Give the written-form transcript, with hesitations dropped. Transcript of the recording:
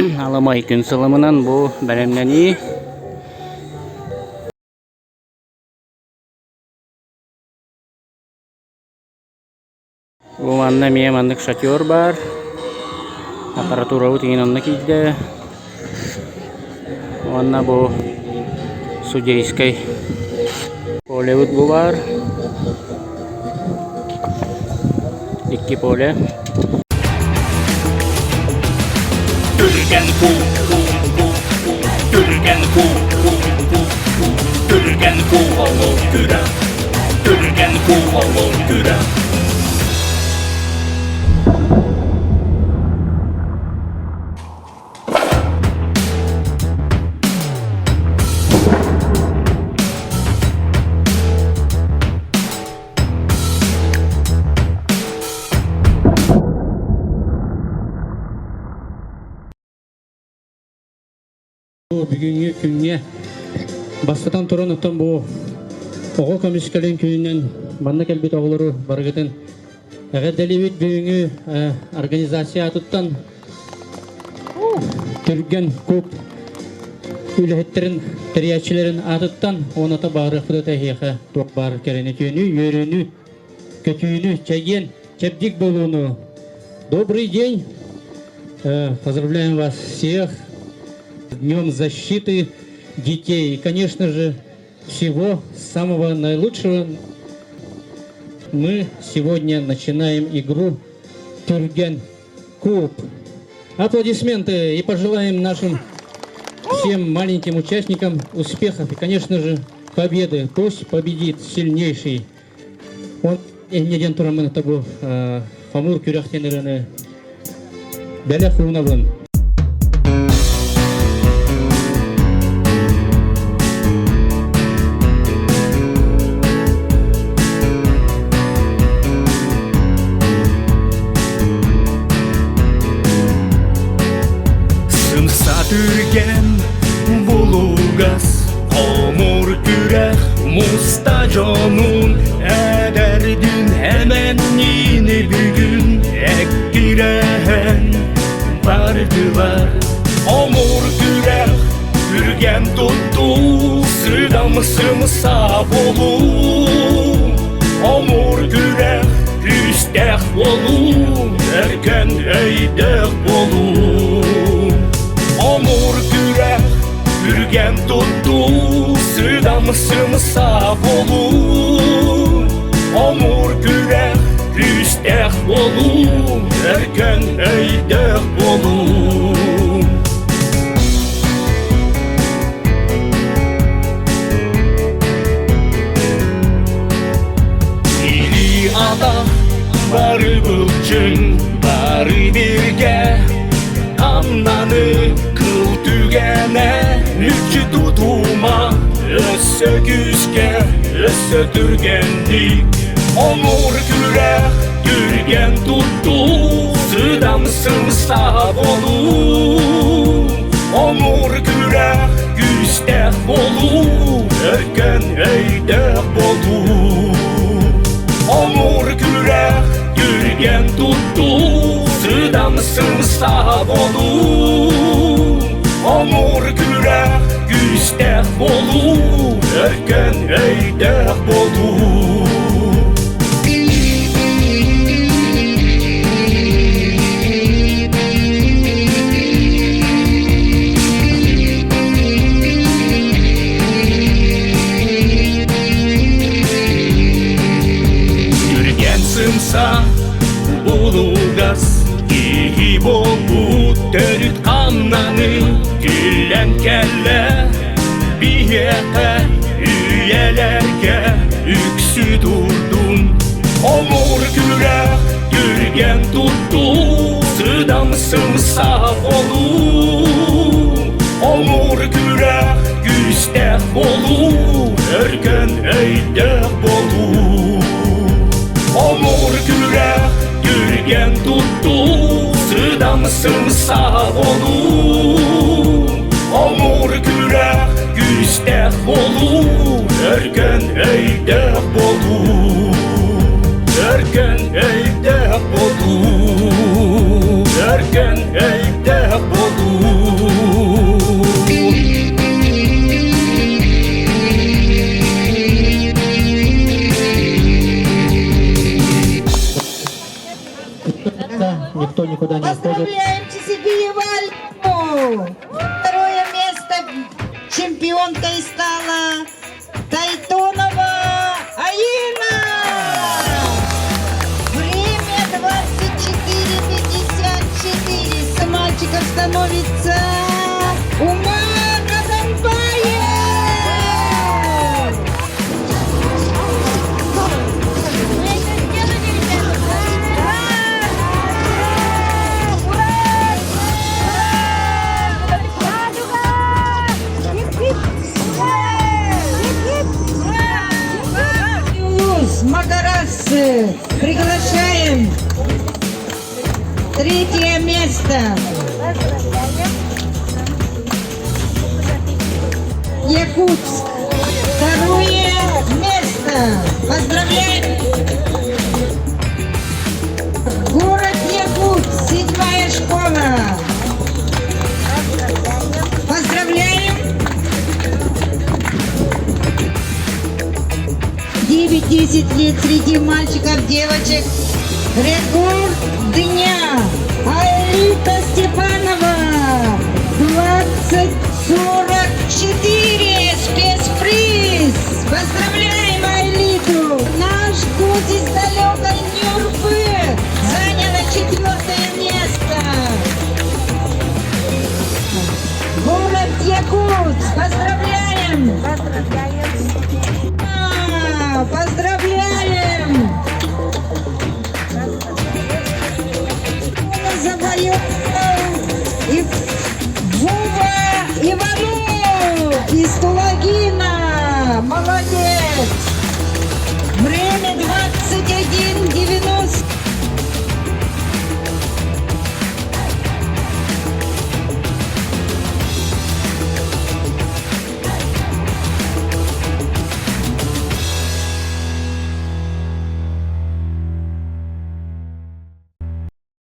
Аламай күн сылымынан бу бэлэмнэнии. Бу манна эмиэ маннык шатер баар. Аппаратурабыт иҥин онно киирдэ. Уонна бу судейскай полебыт бу баар. Икки поле. Түргэн куу, куу, куу, куу, түргэн куу, куу, куу, куу, түргэн куу олор күрэх, түргэн куу олор күрэх. Бүгүҥҥү күҥҥэ бастатан туран оттон бу оҕо көмүскэлин күнүнэн манна кэлбит оҕолору барыгытын эҕэрдэлиибит. Бүгүҥҥү организация аатыттан Түргэн куб үлэһиттэрин, тэрийээччилэрин аатыттан уоната баарыахпыт эһиэхэ туох баар кэрэни түүнү, үөрүүнү, көтүүнү, чэгиэн, чэбдик буолууну. Добрый день! Поздравляем вас всех с Днем защиты детей. И, конечно же, всего самого наилучшего. Мы сегодня начинаем игру «Түргэн Куб». Аплодисменты и пожелаем нашим всем маленьким участникам успехов и, конечно же, победы. Пусть победит сильнейший. Он иннеден турамын табу хомур күрэхтенерини бэлэх уунабын. Сымса түргэн булугас хомур күрэх муста дьонун эдэрдин эмэнниини бүгүн эккирэһэн бардылар. Омур күрэх түргэн туттуу сыдам сымса болуу. Омур күрэх күүстээх болуу, өркөн өйдөөх болуу. Омур күрэх түргэн туттуу сыдам сымса болуу. Омур күрэх күүстээх болуу, өркөн өйдөөх болуу. Илии атах бары былчыҥ, бары бииргэ Амнаны кыл түгэнэ мүччү тутума өссө күүскэ, өссө түргэнник Омур күрэх түргэн туттуу сыдам сымса болуу Омур күрэх күүстээх болуу өркөн өйдөөх болуу Омур күрэх түргэн туттуу сыдам сымса болуу Омур күрэх күүстээх болуу өркөн өйдөөх болуу. Түргэн сымса булугас киһи буолбут төрүт хамнаны күллэн кэллэ биһиэхэ үйэлэргэ үксү турдун Омур күрэх түргэн туттуу сыдам сымса болуу Омур күрэх күүстээх болуу өркөн өйдөөх болуу Омур күрэх түргэн туттуу сыдам сымса болуу Омур күрэх күүстээх болуу өркөн өйдөөх болуу Өркөн өйдөөх болуу Өркөн өйдөөх болуу. Никто никуда не уходит. Поздравляем Чесибиева Альму! Второе место чемпионкой стала Тайтонова Аина! Время 24.54. С мальчиков становится Умар Адамбаев! Мы это сделали, ребята! Ура! Ура! Радуга! Хип-хип! Ура! Хип-хип! Ура! Юлус Магарасы. Приглашаем. Третье место. Поздравляем! Якутск. Второе место. Поздравляем. Город Якутск. Седьмая школа. Поздравляем. 9-10 лет среди мальчиков, девочек. Рекорд дня. Аэлита Степанова. 20.44. Спецприз. Поздравляем Аэлиту. Наш гость из далекой Нюрбы заняла четвертое место. Город Якутск. Поздравляем. Поздравляем! А, поздравляем! Завоевал и Вова Иванов.